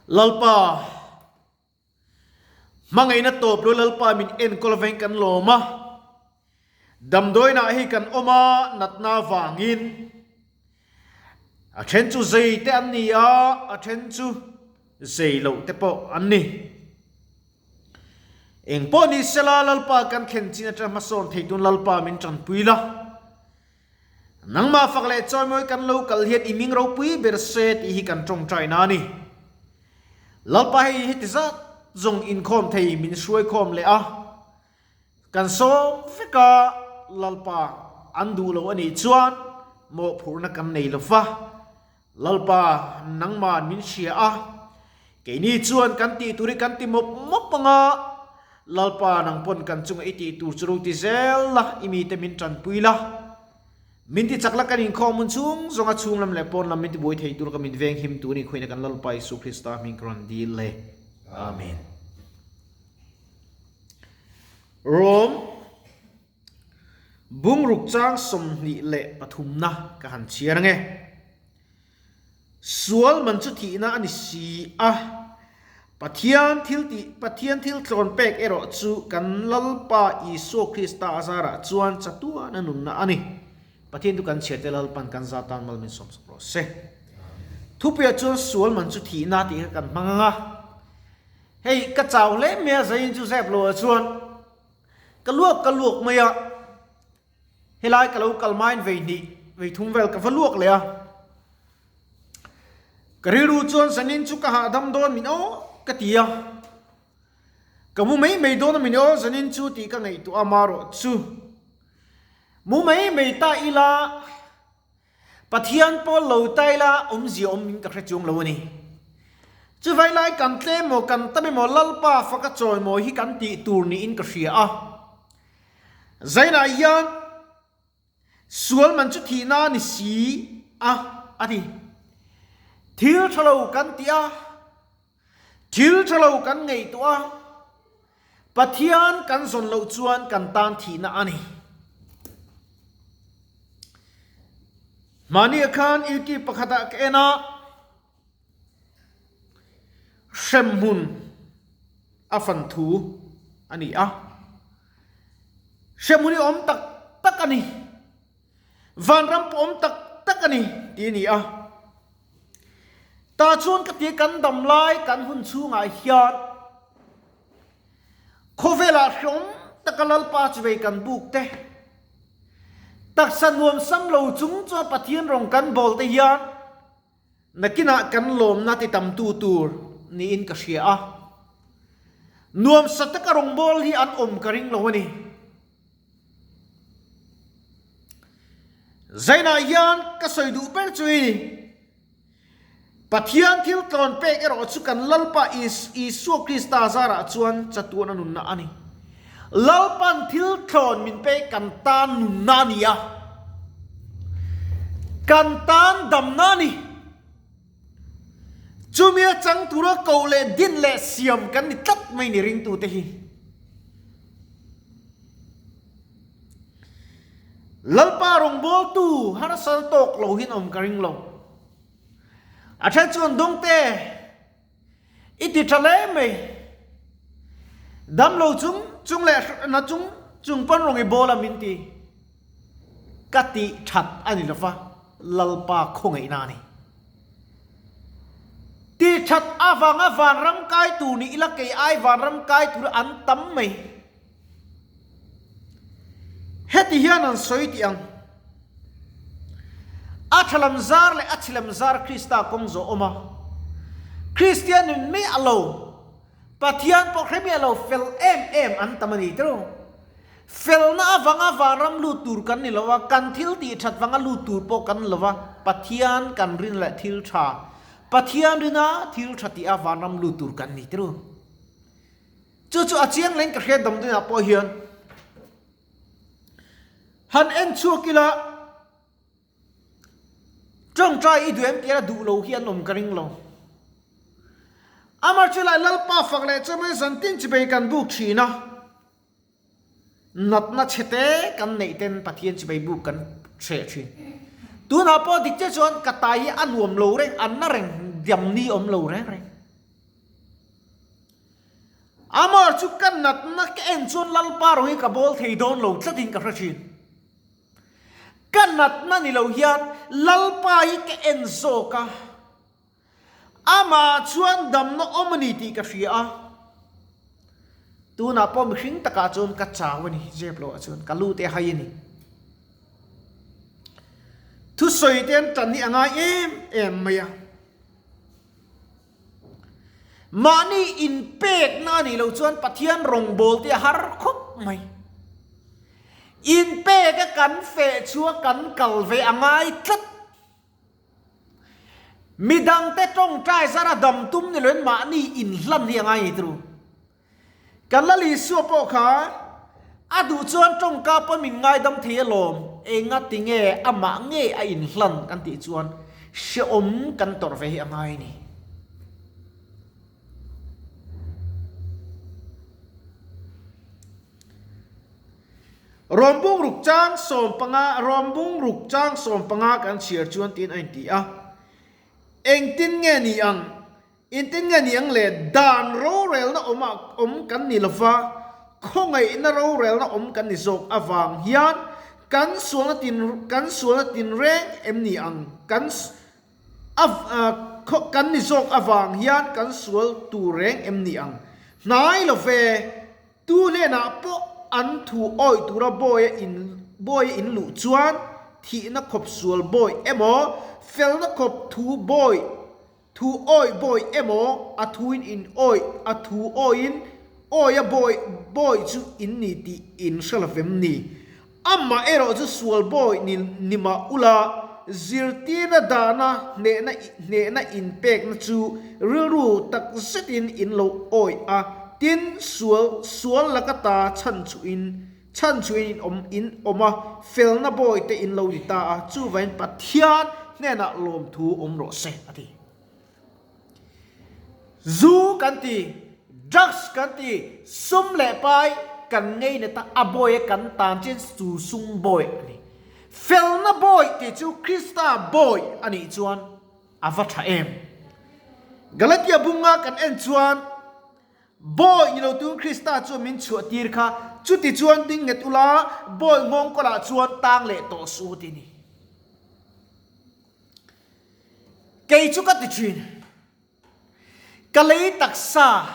Lalpa, hmangaihna tawp lo Lalpa min enkawl avangin kan lawm a, damdawiinah hei kan awm a, natna avangin a then chu zei te an ni a, a then chu zei loh te pawh an ni. Eng pawh ni sela Lalpa kan thlen chin atang hmasawn thei tun Lalpa min tanpui la. Nangmah fak leh chawimawi kan lo kal hian i ming ropui ber se tih hi kan tawngtaina a ni. Lalpa hei heti zat zawng inkhawm thei min hruaikhawm leh a, kan sawm vek a, Lalpa an duh lo a nih chuan mawhphurhna kan nei lo va, Lalpa nangmah min hria a, keini chuan kan tih tur hi kan ti mawp mawp ang a, Lalpa nang pawn kan chunga i tih tur chu ro ti zel la, i mite min tanpui la, min ti chak la kan inkhawm hun chhung zawnga chhung lam leh pawn lam min ti buai thei tur ka min veng him tur ni khawiin kan Lalpa Isu Krista hming ka rawn dil le. Amen. Rom Bungruk chang 23na ka han chhiar ange. Sual man chu thihna a ni si a, Pathian thil tih, Pathian thil tlawn pek erawh chu kan Lalpa Isua Krista a zarah chuan chatuan a nunna a ni. Pathian chu kan chhiarte Lalpan kan za tan mal min sawmsak rawh se. Thupuiah chuan sual man chu thihna tih kha kan hmang ang a. Hei ka chau hle mai a, Zain chu zep loah chuan Ka luak ka luak mai a, helai ka lo kal main vei hnih vei thum vel ka va luak leh a, ka rilru chuan zanin chu ka hahdam dawn min aw ka ti a, ka mu mai mai dawn a min aw zanin chu tih ka ngaihtuah a marawh chu mu mai mai ta ila. Pathian pawl lo ta ila awmzia awm in ka hre chuang lo a ni. Chuvai lai kan tlem maw kan tam emaw Lalpa faka chawimawi hi kan tih tur niin ka hria a. Zainah hian sual man chu thihna a ni si a a ti. Thil tha lo kan ti a, thil tha lo kan ngaihtuah a, Pathian kan zawn loh chuan kan tan thihna a ni. Mahni ah khan YouTube pakhatah ka en a, hremhmun a fan thu a ni a. Hremhmun hi awm tak tak a ni. Vanram pawh awm tak tak a ni tih a ni a. Tah chuan ka ti kan dam lai kan hun chhungah hian khawvelah hlawm taka Lalpa chuvei kan buk te, taksa nuam sam lo chung chuan Pathian rawng kan bawl te hian nakinah kan lawmna ti tamtu tur niin ka hria a. Nuamsa taka rawngbawl hi an awm ka ring lo a ni. Zainah hian ka sawi duh ber chu i Pathian thil tlawn pek erawh chu kan Lalpa Isua Krista zarah chuan chatuan a nunna a ni. Lalpan thil tlawn min pek kan tan nunna a ni a, kan tan damna a ni. Chumi a chang tura koh leh din leh siam kan ni tlat mai ni ringtute hi. Lalpa rawngbawltu harsal tawk lo hian awm ka ring lo. A then chuan dawngte i ti tha hle mai. Dam lo chung chung leh na chung chung pawn rawng i bawl a min ti. Ka tih that a ni lova, Lalpa khawngaihna a ni. Tih that avanga vanram kai tur ni ila kei ai vanram kai tur an tam mai. Heti hian an sawi tih ang, A tha lam zar leh a chhi lam zar Krista kawng zawh awm a, Kristian in miah lo, Pathian pawh hre miah lo fel em em an tam a ni tiro. Felna avanga vanram lut tur kan ni lo a, kan thil tih that vanga lut tur pawh kan ni lo a, Pathian kan rin leh thil tha, Pathian rina thil tha tih a vanram lut tur kan ni tiro. Chu chu a chiang leng ka hriat dam dinah pawh hian han en chhuak ila tawngtai i duh em tih a duh lo hi an awm ka ring lo. Amah chu lai Lalpa fak leh chuan mai zantin chibei kan buk thin a. Natna chhe te kan neih ten Pathian chibei buk kan hreh thin. Tunah pawh dik che chuan ka tai hi a nuam lo reng, a na reng, diam ni awm lo reng reng. Amah chu ka natna ka en chuan Lalpa rawng hi ka bawl thei dawn lo tlatin ka hre thin. Ka natna ni lo hian Lalpa hi ka en zawk a, amah chuan damna awm a ni tih ka hria a. Tunah pawh mihring takah chuan ka chau a ni, zep loah chuan ka lu te a hai a ni. Thusawi te an tan hi a ngai em em mai a. Mahni inpekna a nih loh chuan Pathian rawngbawlte a har khawp mai. Inpek a kan feh chu a kan kal ve a ngai tlat. Midangte tawngtai zara dam tum ni loin mahni inhlan hi a ngai ni turu. Kan Lal Isua pawh kha a duh chuan tawngka pawn min ngaidam thei alawm, enga tinge amah nge a inhlan kan tih chuan hrehawm kan tawrh ve hi a ngai a ni. Rawmbung ruk chang 15 Rawmbung ruk chang 15 kan chhiar chuan tiin a inti a, engtin nge ni ang? Intin nge ni ang le? Dan rorelna awmah awm kan ni lova, khawngaihna rorelna awm kan ni zawk avang hian kan sualna tin kan sualna tinreng em ni ang? Kan kan ni zawk avang hian kan sual tur reng em ni ang? Hnai lo ve, tu hnenah pawh an thu awih tura bawi a in bawi a in luh chuan thihna khawp sual bawi emaw, felna khawp thu bawi Thu awih bawi emaw, a thuin in awih, a thu awiin awi a bawi bawi chu in ni tih in hre lo vem ni? Amah erawh chu sual bawi ni ni mah ula, zirtirna dahna hnehna hnehna inpekna chu rilru tak zetin in lo awih a, tin, sual sual laka ta chhan chuhin chhan chuhin in awm in awm a, felna bawi te in lo ni ta a, chuvain Pathian hnenah lawmthu awm rawh se, a ti. Zu kan ti, drugs kan ti, sum leh pai kan ngei na ta, a bawi a kan tan chin chu sum bawi a ni. Felna bawi tih chu Krista bawi a nih chuan a va tha em. Galatia bunga kan en chuan, Bawi ni lo tun Krista chuan min chhuah tir kha, chuti chuan ding nghet ula, bawi nghawng kawlah chuan tang leh tawh suh u ti ni. Kei chu ka ti thin. Ka lei taksa,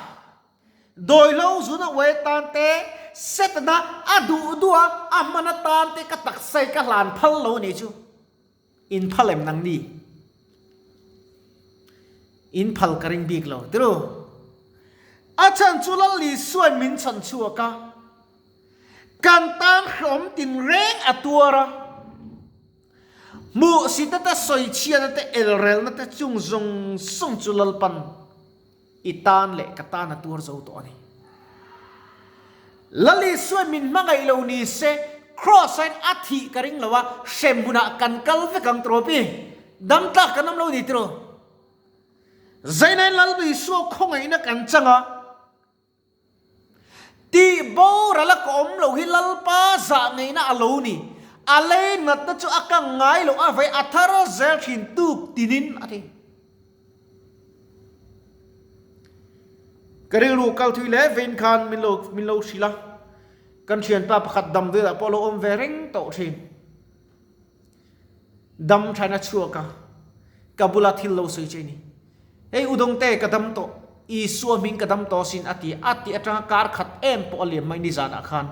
dawi lo zun a uai atan te, Setana a duh duh a, a hman atan te ka taksa hi ka hlan phal lo ni chu. In phal em nang ni? In phal ka ring bik lo tiru. A chhan chu Lal Isuain min chhan chhuak a, kan tan hrehawm tinreng a tuar a, hmuhsitna te, sawichhiatna te, elrelna te chung zawng zawng chu Lalpan I tan leh ka tan a tuar zo tawh a ni. Lal Isuain min hmangaih lo ni se, Kraws ain a thih ka ring lo a, hrem hunah kan kal vek ang tiraw pi? Dam tlak kan awm lo ni tiraw? Zainain Lal Isua khawngaihna kan chang a, Tih boral a ka awm lo hi Lalpa zah ngeihna a lo ni. A lei natna chu a kang ngai loh a vei a thar zel thin tuk tinin a ti. Ka rilru kal thui leh vein khan min lo min lo hrilh a, kan thianpa pakhat damdawiah pawh a lo awm ve reng tawh thin. Dam thain a chhuak a, ka bula thil lo sawi che ni. Hei Udawngte ka dam tawh, Isua hming ka dam tawh asin a ti a tih atanga kar khat em pawh a liam mai nizanah khan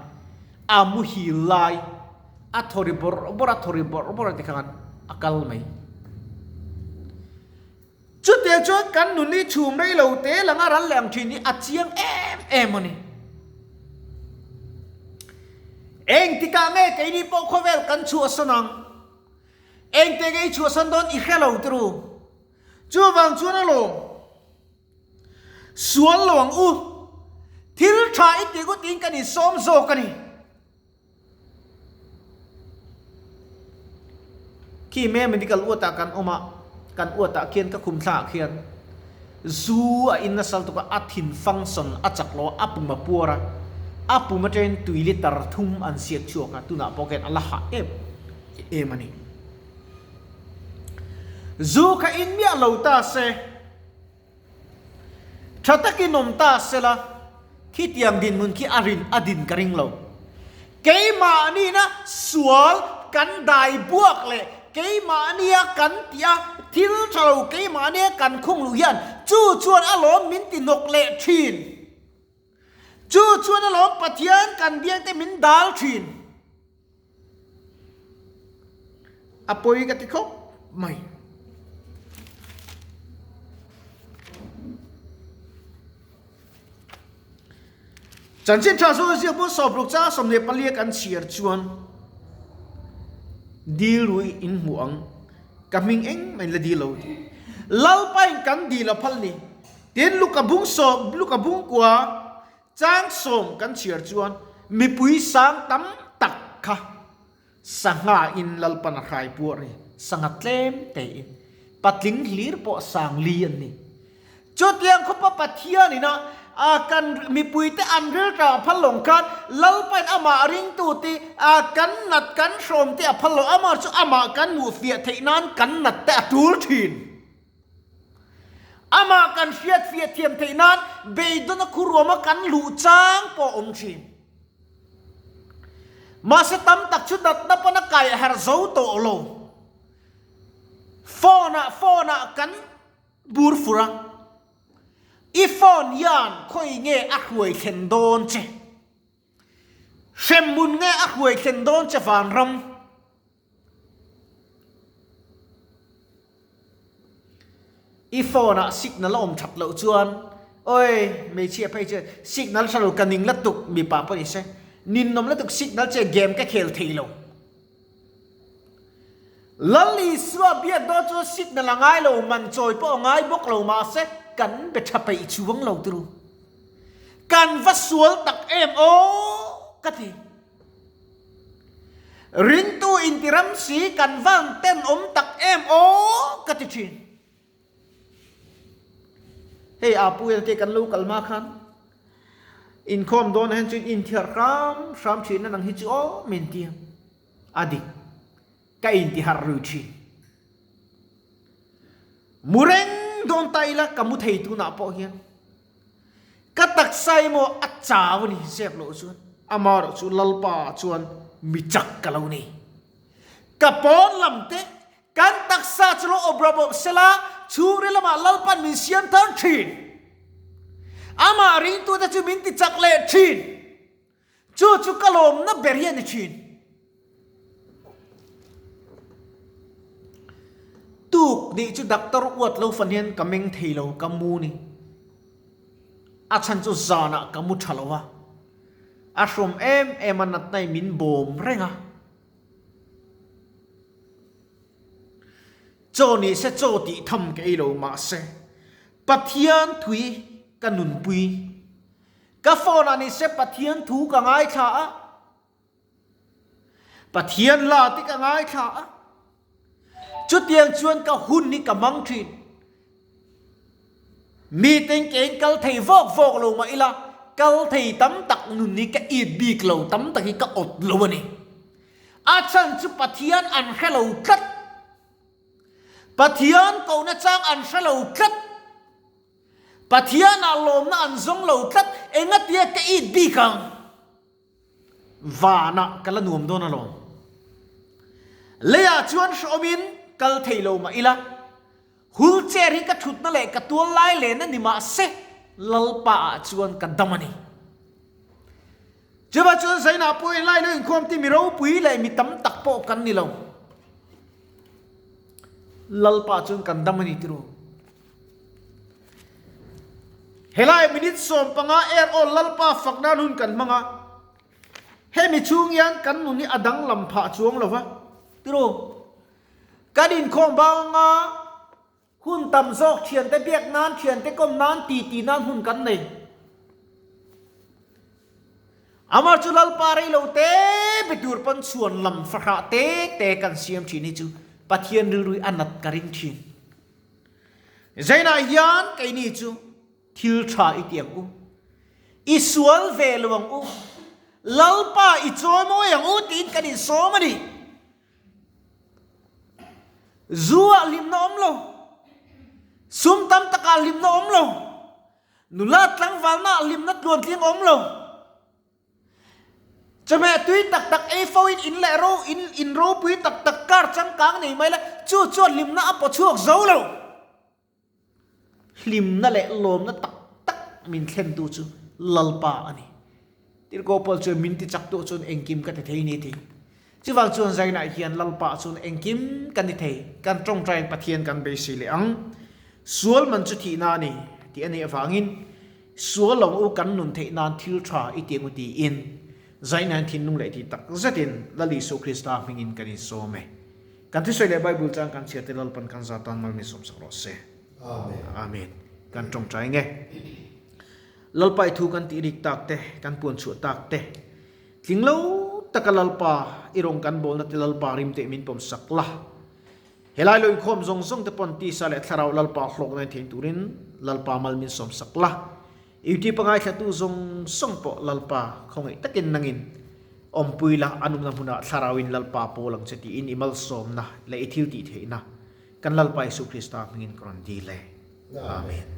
a muhil lai a thaw ri bawrh bawrh a thaw ri bawrh bawrh a ti khan a kal mai. Chutiang chuan kan nun hi chhum rei lo te langa ral leh ang thin hi a chiang em em a ni. Engtikah nge keini pawh khawvel kan chhuahsan ang? Engte nge i chhuahsan dawn i hre lo turu. Chuvang chuan alawm sual lo ang u, thil tha i tih ngawt tiin kan insawm zawk a ni. Khi me medical uatah kan awm a, kan uatah khian ka khum thlangah khian zu a in nasa lutuk a, a thin function a chak lo a, a pum a puar a, a pum atangin tui litre thum an siak chhuak a, tunah pawh khian a la hah em em a ni. Zu kha in miah lo ta se, tha takin awm ta se la. Khitiang dinhmun khi a rin a din ka ring lo. Keimahniina sual kan dai buak leh keimahnia kan tih a thil tha lo keimahnia kan khung luh hian chu chuan a lawm min ti hnawk leh thin. Chu chuan a lawm Pathian kan biangte min dal thin. A pawi ka ti khawp mai. Chanchin tha chu ziak bul sawmruk chang 14 kan chhiar chuan dil rui in hmu ang ka hming engmah in la dil lo tih. Lalpa in kan dil a phal ni. Tin Luka bung sawm Luka bung kua Chang sawm kan chhiar chuan mipui sang tam tak kha sangha in Lalpan a hrai puar ni, sangha tlem te in patling hlir pawh sang li an ni. Chutiang khawpa Pathian ina a kan mipui te an rilṭang a phal lawng khan Lalpain amah ringtu te a kan nat kan hrawm te a phal lo, amah chu amah kan hmuh fiah theih nan kan nat te a tul thin. Amah kan hriat fiah thiam theih nan beidawna khuruama kan luh chang pawh a awm thin. Mahse tam tak chu natna pawn a kai har zo tawh lo. Phone ah phone ah kan bur fur a, i phone hian khawi nge a hruai thlen dawn che? Hremhmun nge a hruai thlen dawn che vanram? I phone ah signal a awm that loh chuan oi hmeichhia phei chuan signal tha lo ka ning la tuk mipa pawh ni se ninawm la tuk signal che game ka khel thei lo. Lal Isua biak dawn chuan signal a ngai lo man chawi pawh a ngai bawk lo mahse kan be tha peih chuang lo turu. Kan va sual tak em aw ka ti. Ringtu intiram si kan van tenawm tak em aw ka ti thin. Hei Apu hian kei kan lo kal hma khan inkhawm dawn ah hian chuan inthiar hram hram thin a nang hi chu aw min ti a dik ka intiharh rui thin. Mu reng dawn ta ila ka mu thei tunah pawh hian. Ka taksa emaw a chau a ni zep loh chuan amaherawh chu Lalpa chuan mi chak ka lo nei. Ka pawn lam te kan taksa chu lo awp rawp awp sela chhungril lamah Lalpa'n min siam thar thin. Amah ringtute chu min ti chak leh thin. Chu chu ka lawmna ber hi a ni thin. Tuk nih chu doctor uat lo fan hian ka meng thei lo, ka mu ni. A chhan chu zanah ka mu tha lo a, a hrawm em em a natna in min bawm reng a. Chaw ni se chaw tih tham ka ei lo mahse Pathian thui ka nunpui. Ka phone ah ni se Pathian thu ka ngaithla a, Pathian hla te ka ngaithla a, chutiang chuan ka hun hi ka hmang thin. Miten kein kal thei vawk vawk lo mah ila, kal thei tam tak nun hi ka it bik lo, tam tak hi ka awt lo a ni. A chhan chu Pathian an hre lo tlat. Pathian kohna chang an hre lo tlat. Pathianah lawmna an zawng lo tlat, engatia ka it bik ang? Vanah ka la nuam dawn alawm. Leiah chuan hrehawmin kal thei lo mah ila, wheelchair hi ka thutna leh ka tual lai len a ni mahse, Lalpaah chuan ka dam a ni. Chuvah chuan Zainah pawh in lai lo inkhawm ti mi ropui leh mi tam tak pawh kan ni lo. Lalpaah chuan kan dam a ni tiraw? Helai minute 15 air aw Lalpa fak nan hun kan hmang a, hemi chhung hian kan nun hi a danglam phah chuang lo va, tiraw? Kan inkhawm banga hun tam zawk thiante biak nan, thiante kawm nan, titi nan hun kan nei. Amah chu Lalpa rei lo te be tur pawn chhuan lam fahrah te te kan siam thin hi chu Pathian rilru hi a nat ka ring thin. Zainah hian keini chu thil tha i ti ang u, i sual ve lo ang u, Lalpa i chawimawi ang u tiin kan insawm a ni. Zu ah hlimna awm lo, sum tam takah hlimna awm lo. Nula tlangvalna ah hlimna tluantling a awm lo. Chawhmeh tui tak tak ei fo in in leh ro in in ropui tak tak kar changkang nei mai la, chu chuan hlimna a paw chhuak zo lo. Hlimna leh lawmna tak tak min thlentu chu Lalpa a ni. Tirhkoh Paul chuan min tichak tuah chuan engkim ka ti thei ni ti. Chuvang chuan zainah hian Lalpa chuan engkim kan ti thei, kan tawngtaiin Pathian kan beisei leh ang. Sual man chu thihna a ni tih a nih avangin sual lo u kan nun theih nan thil tha i ti ang u tiin zainain thinlung leh tih tak zetin Lal Isua Krista hmingin kan insawm e. Kan thusawi leh Bible chang kan chhiar te Lalpan kan za tan mal min sawmsak rawh se. Amen. Amen. Kan tawngtai nge. Lalpa i thu kan tih rik tak te, kan puan chhuah tak te, tling lo taka Lalpa i rawng kan bawlna te Lalpa rim teh min pawm sak la. Helai lo inkhawm zawng zawng te pawn tisa leh thlarau Lalpa hlawkna in thein turin Lalpa mal min sawm sak la. YouTube a ngaithlatu zawng zawng pawh Lalpa khawngaih takin nangin awmpui la, a numna hmunah thlarauin Lalpa pawl ang che tiin i malsawmna leh i thil tih theihna kan Lalpa Isu Krista hmingin ka rawn dil e. Amen.